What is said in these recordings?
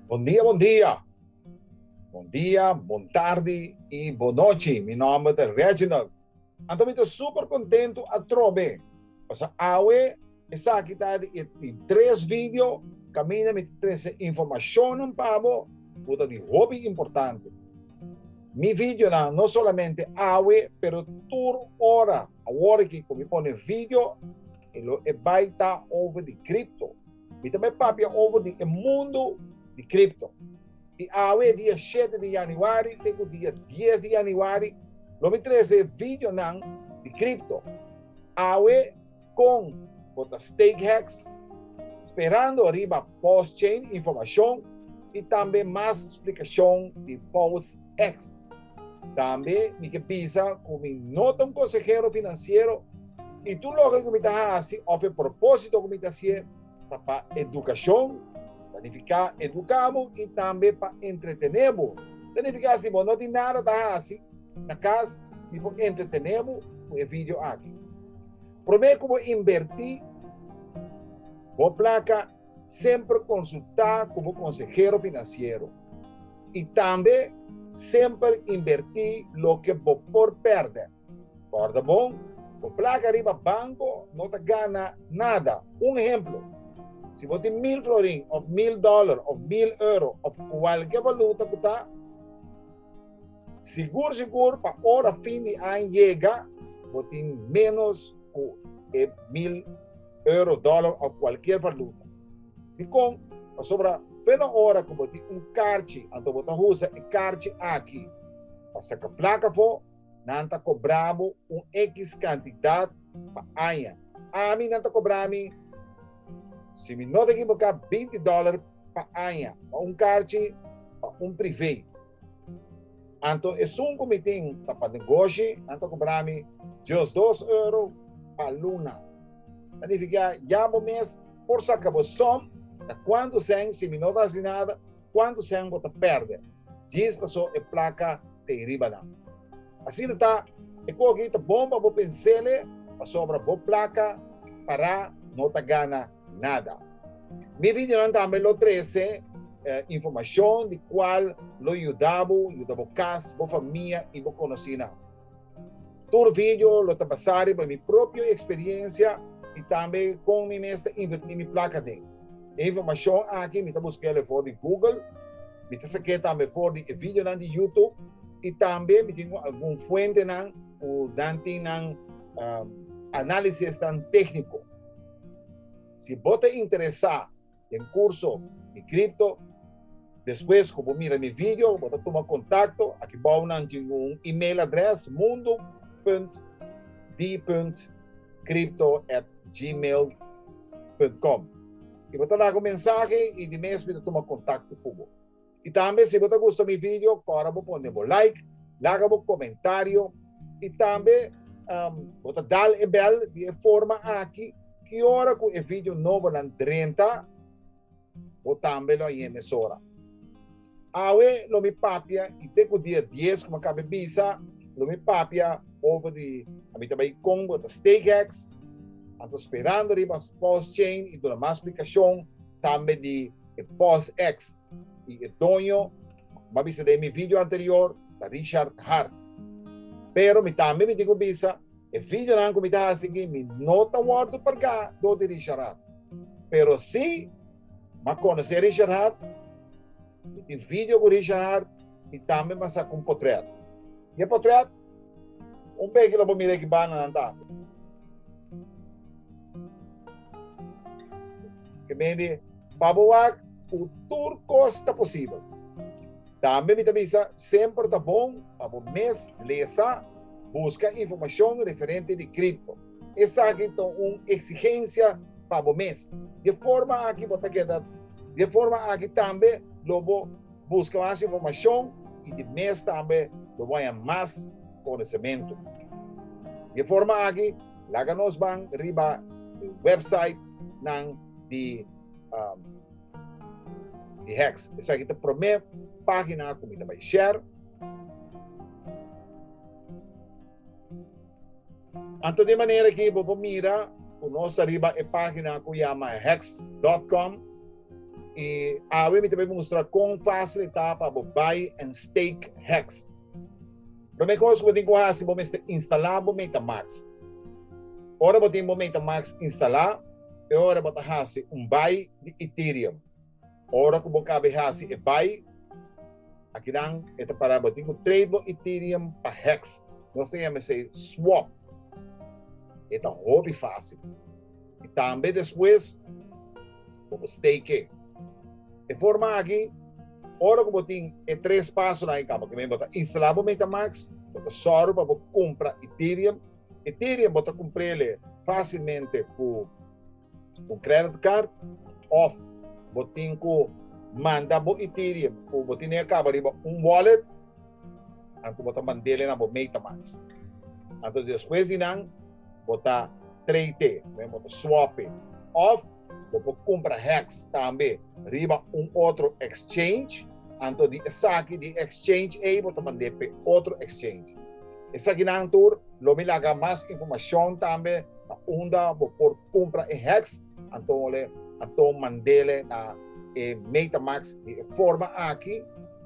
Bon dia, bon dia. Bon dia, bon tardi i bon nochi. Mi nòmber ta Reginald. Anto mi ta super kontentu atrobe. Pasobra awe esaki ta di e di tres video kaminda mi ta trese informashonnan pa bo ku ta di hopi importante. Mi videonan no solamente awe pero tur ora awor aki ku mi pone video e lo e bai ta over di crypto. Mi ta bai papia over di e mundu di crypto. I awe dia shete di januari te ku dia dies di januari lo mi trese videonan di crypto. Awe kon bo ta stake hex, sperando riba PulseChain informashon i tambe mas splikashon di PulseX. Tambe mi ke bisa ku mi no ta un konsehero finansiero i tur loke ku mi ta hasi òf e propósito ku mi ta hasié ta pa edukashon, ta nifiká eduká bo i tambe pa entretené bo. Ta nifiká si bo no tin nada ta hasi na kas mi por entretené bo ku e video aki. Promé ku bo inbertí bo plaka semper konsultá ku bo konsehero finansiero i tambe semper inbertí loke bo por pèrdè. Kòrda bon, bo plaka riba banko no ta gana nada. Un ehemplo, si bo tin mil florin òf mil dòler òf mil euro òf kualke valuta ku ta, sigur sigur pa ora fin di aña yega bo tin ménos ku e mil euro, dòler òf kualkier valuta. Dikon? Pasobra fe na ora ku bo tin un karchi, anto bo ta usa e karchi aki pa saka plaka afó, nan ta kobra bo un ekis kantidat pa aña. Ami nan ta kobra mi, si mi no ta ekiboká, binti dòler pa aña pa un karchi pa un privé. Anto esun ku mi tin ta pa negoshi, nan ta kobra mi diesdos euro pa luna. Ta nifiká ya bo mes por saka bo som ta kuantu sèn, si mi no ta hasi nada, kuantu sèn bo ta pèrdè djis paso e plaka ta ei riba nan. Asina ta, e ku aki ta bon pa bo pens'ele pasobra bo plaka pará no ta gana nada. Mi videonan tambe lo trese informashon di kual lo yuda bo, yuda bo kas, bo famia i bo konosínan. Tur video lo ta basá riba mi propio eksperiensia i tambe kon mi mes ta invertí mi plaka den. E informashon aki mi ta busk'el for di Google, mi ta sak'é tambe for di e videonan di YouTube i tambe mi tin algun fuentenan ku nan tin nan análisisnan tékniko. Si bo ta interesá den kurso di kripto, despues ku bo mira mi video, bo ta tuma kontakto. Aki bou nan tin un email adrès, mundo punt di punt kripto at gmail punt com. I bo ta laga un mensahe i di mes mi ta tuma kontakto ku bo. I tambe si bo ta gusta mi video, kòrda bo pone bo like, laga bo komentario i tambe bo ta dal e bèl di e forma aki ki ora ku e video nobonan drenta bo tambe lo hañ'é mesora. Awe lo mi papia i te ku dia dies ku mi a kaba bisa lo mi papia over di ami ta bai kon bo ta StakeX anto sperando riba PulseChain i duna mas splikashon tambe di E boss ex y e doño, mi a bisa den mi video anterior, ta Richard Hart. Pero mi tambe mi tin cu bisa, e videonan cu mi ta haci aki, mi no ta wordo parga door di Richard Hart. Pero si mi a conoce Richard Hart, mi tin video cu Richard Hart y tambe mi a saca un potret. Y e potret, un beki lo bo mira aki banda nan ta. Ke mende pa bo wak ku tur kos ta posibel. Tambe mi ta bisa semper ta bon pa bo mes lesa, buska informashon referente di kripto. Esaki ta un eksigensia pa bo mes. Di e forma aki bo ta keda, di e forma aki tambe lo bo buska mas informashon i di mes tambe lo bo haña mas konosementu. Di e forma aki laga nos ban riba e website nan di um, di Hex. Esaki ta promé página ku mi ta bai share. Anto di manera ki bo por mira ku nos ta riba e página ku yama hex.com. I awe mi ta bai mustra kon fásil e ta pa bo buy and stake hex. Promé kos ku bo tin ku hasi, bo mester instalá bo MetaMask. Ora bo tin bo MetaMask instalá, e ora bo ta hasi un buy di Ethereum. Ora ku bo kabe hasi e buy, akinan e ta para bo tin ku trade bo Ethereum pa hex. Nos ta yama esei swap. E ta hopi fásil. I tambe despues bo por stake. E forma aki, ora ku bo tin e tres pasonan ei kaba, bo ta instalá bo MetaMask, bo ta sòru pa bo kumpra Ethereum. Ethereum bo ta kumpr'el fásilmente ku un credit card òf bo tin ku manda bo Ethereum ku bo tene a kaba riba un wallet, anto bo ta mand'el na bo MetaMask. Anto despues di nan bo ta trade, bo ta swap òf bo por kumpra hex tambe riba un otro exchange, anto di esaki di exchange ei bo ta mand'é p'e otro exchange. Esakinan tur lo mi laga mas informashon tambe na unda bo por kumpra e hex, anto anto mand'ele na e MetaMask. Di e forma aki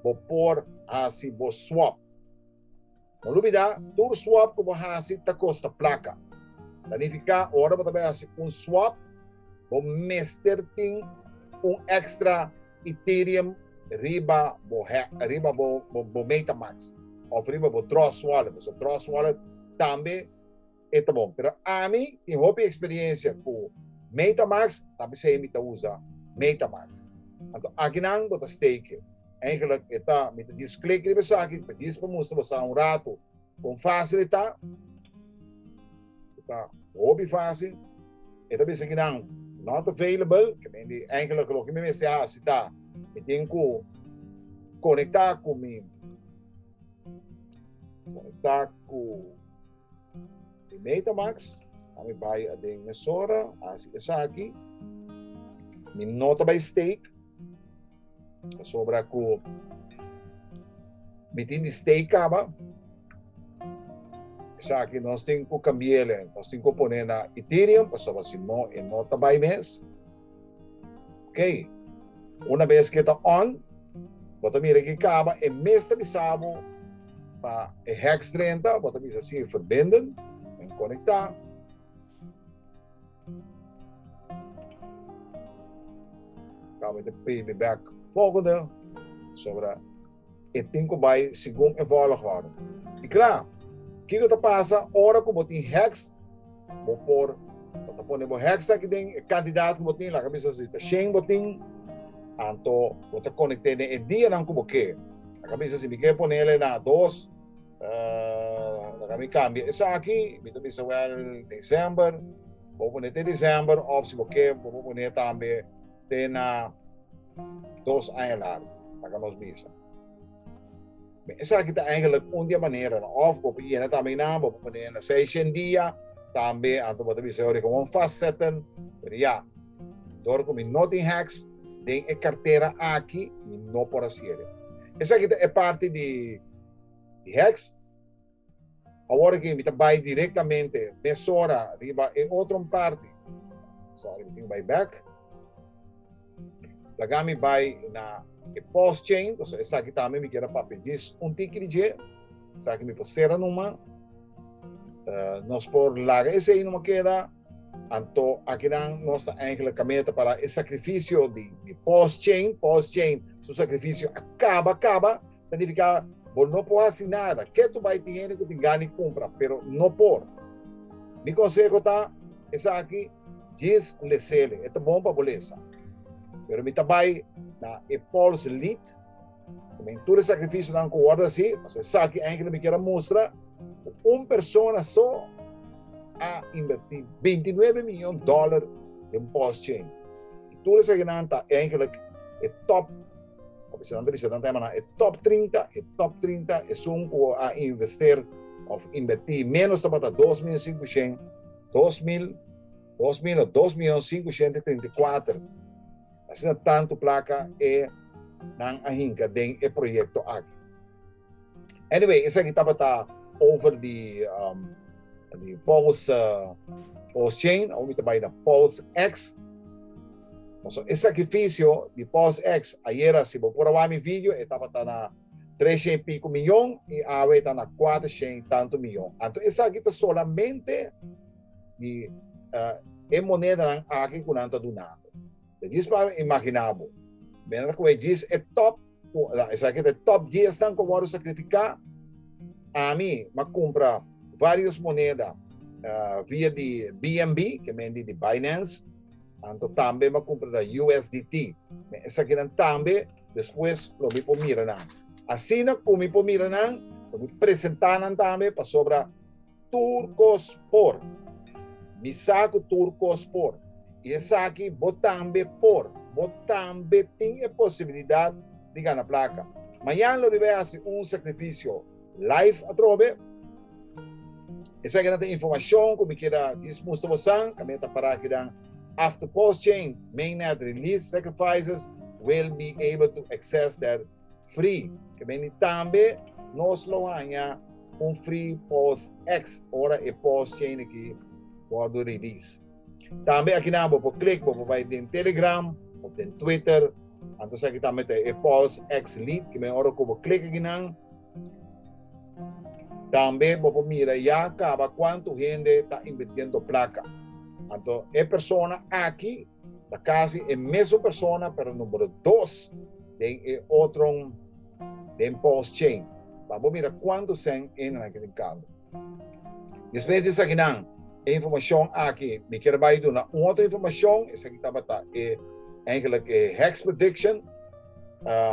bo por hasi bo swap. No lubida, tur swap ku bo hasi ta kosta plaka. Ta nifiká ora bo ta bai hasi un swap, bo mester tin un èkstra Ethereum riba bo riba bo bo MetaMask òf riba bo Trust Wallet. Pasobra Trust Wallet tambe e ta bon. Pero ami tin hopi eksperensia ku MetaMask, ta p'esei mi ta usa MetaMask. Anto akinan bo ta stake. Eigenlijk e ta, mi ta djis klik riba esaki, pa djis pa mustra bo sa un ratu kon fásil e ta. E ta hopi fásil. E ta bisa kinan not available, ke men di eigenlijk loke mi mester hasi ta mi tin ku konektá ku mi konektá ku mi MetaMask. Ami bai aden mesora, hasi esaki. Mi no ta bai stake. Pasobra ku mi tin di stay kaba. Esaki nos tin ku kambi'el, nos tin ku pone na Ethereum, pasobra si no e no ta bai mes. Ok, una bes ku e ta on, bo ta mira ki kaba e mes ta bisa bo pa e hex drenta, bo ta bisa si verbinden en konektá. Kaba te pay me back volgende. Sobra e tin ku bai segun e volgorde. I kla, kiko ta pasa ora ku bo tin hex, bo por bo ta pone bo hex aki den e kantidat ku bo tin, laga bisa si ta shen bo tin, anto bo ta konekt'é den e dianan ku bo ke. Laga bisa si mi ke ponele na dos, Laga mi kambia esaki, mi ta bisa wèl desèmber, bo pone te desèmber òf si bo ke bo por pone tambe te na dos aña largu, laga nos bisa. Esaki ta eigenlijk un di e maneranan, òf bo por yena tambe einan, bo por pone na seishent dia tambe, anto bo ta bisa ora gewoon vastzetten, pero ya, dor ku mi no tin hèks den e kartera aki, mi no por hasié. Esaki ta e parti di. Di Hex. Awor aki mi ta bai directamente mesora riba e otro parti. Sorry, mi tin bai back. Laga mi bai na e post chain, so esaki tambe mi kier papia djis un tiki di dje. Esaki mi por sera numa. Nos por laga esei numa keda. Anto akinan nos ta eigenlijk kameta para e sacrificio di post chain. Post chain su sacrificio a kaba kaba. Ta nifiká bo no por hasi nada. Ke tu bai tin hende ku tin gana di kumpra, pero no por. Mi konseho ta esaki, djis lesele. E ta bon pa bo lesa. Pero mi ta bai na e Pulse Lite, men tur e sakrifisionan ku wòrdu hasi, pasobra esaki enkele mi kier a mustra ku un persona so a invertí 29 miyon dòler den Pulse Chain. I tur esakinan ta enkele e top. Oke, nan ta bisa nan ta yama nan e top 30, e top 30 esun ku a invester of invertí menos tabata 2500, 2000, 2000 o 2 miyon 534. Asina tantu plaka e nan a hinka den e proyekto aki. Anyway, esaki tabata over di um, di Pulse, uh, Pulse Chain, awor mi ta bai na Pulse X. Pasobra e sakrifisio di PulseX ayera, si bo por a wak mi video, e tabata na 300 i piko miyon i awe e ta na 400 i tantu miyon. Anto esaki ta solamente di e monedanan aki ku nan ta dunando. Ta djis pa imaginá bo. Mena ku e djis e top, esaki ta e top diesnan ku a wòrdu sakrifiká. Ami m'a kumpra vários moneda via di BNB, ke men di di Binance. Anto tambe m'a kumpra da USDT. Esakinan tambe despues lo mi por mira nan. Asina ku mi por mira nan, lo mi presentá nan tambe pasobra tur kos por. Mi sa ku tur kos por. I esaki bo tambe por. Bo tambe tin e posibilidat di gana plaka. Mañan lo mi bai hasi un sakrifisio live atrobe. Esaki nan ta informashon ku mi kier a dis mustra bosan. Kaminda ta pará akinan. After PulseChain mainnet release sacrifices will be able to access their free. Ke beni tambe nos lo haña un free PulseX ora e PulseChain aki wòrdu release. Tambe akinan bo por klik, bo por bai den Telegram of den Twitter. Anto esaki tambe ta e PulseX lead. Ke beni ora ku bo klik akinan, Tambe bo por mira ya caba cuanto hende ta invirtiendo placa. Anto e persona aki ta casi e mesun persona pero numero dos den e otro den Pulse Chain. Pa bo mira cuanto cen hendenan aki tin cabo. Despues di esakinan e informacion aki mi kier bay duna un otro informacion, esaki tabata e eigenlijk e Hex Prediction.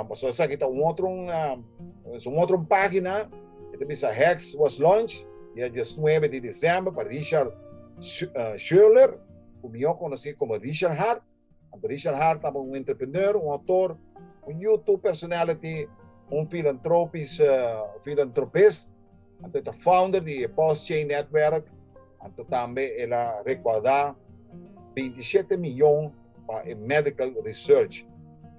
Pasobra esaki ta un otro es un otro página e ta bisa Hex was launched dia 19 di december pa Richard Schueller, ku mihó konosí komo Richard Hart. Anto Richard Hart tabata un entrepreneur, un outor, un YouTube personality, un filantropis, filantropist. Anto e ta founder di e Pulse Chain Netwerk. Anto tambe el a rekoudá 27 miyon pa e medical research.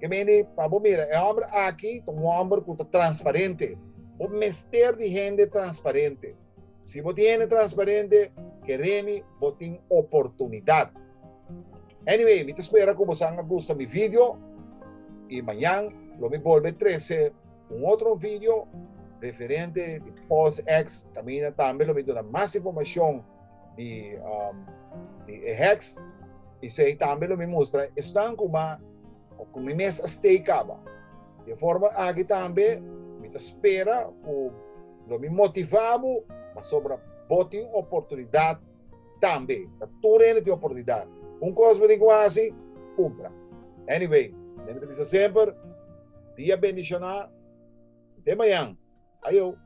Ke mende, pa bo mira, e hòmber aki ta un hòmber ku ta transparente. Bo mester di hende transparente. Si bo tin hende transparente, kere mi, bo tin oportunidat. Anyway, mi ta spera ku bosan a gusta mi video i mañan lo mi bolbe trese un otro video referente di Pulse X. Kaminda tambe lo mi duna mas informashon di, um, di e Hex. I sei tambe lo mi mustra esnan ku ma ku mi mes a stay kaba. Di e forma aki tambe mi ta spera ku lo mi motivá bo pasobra bo tin oportunidat tambe. Ta tur hende tin oportunidat. Un kos bo tin ku hasi, kumpra. Anyway, mi ta bisa semper, dia bendishoná. Te mañan. Ayo.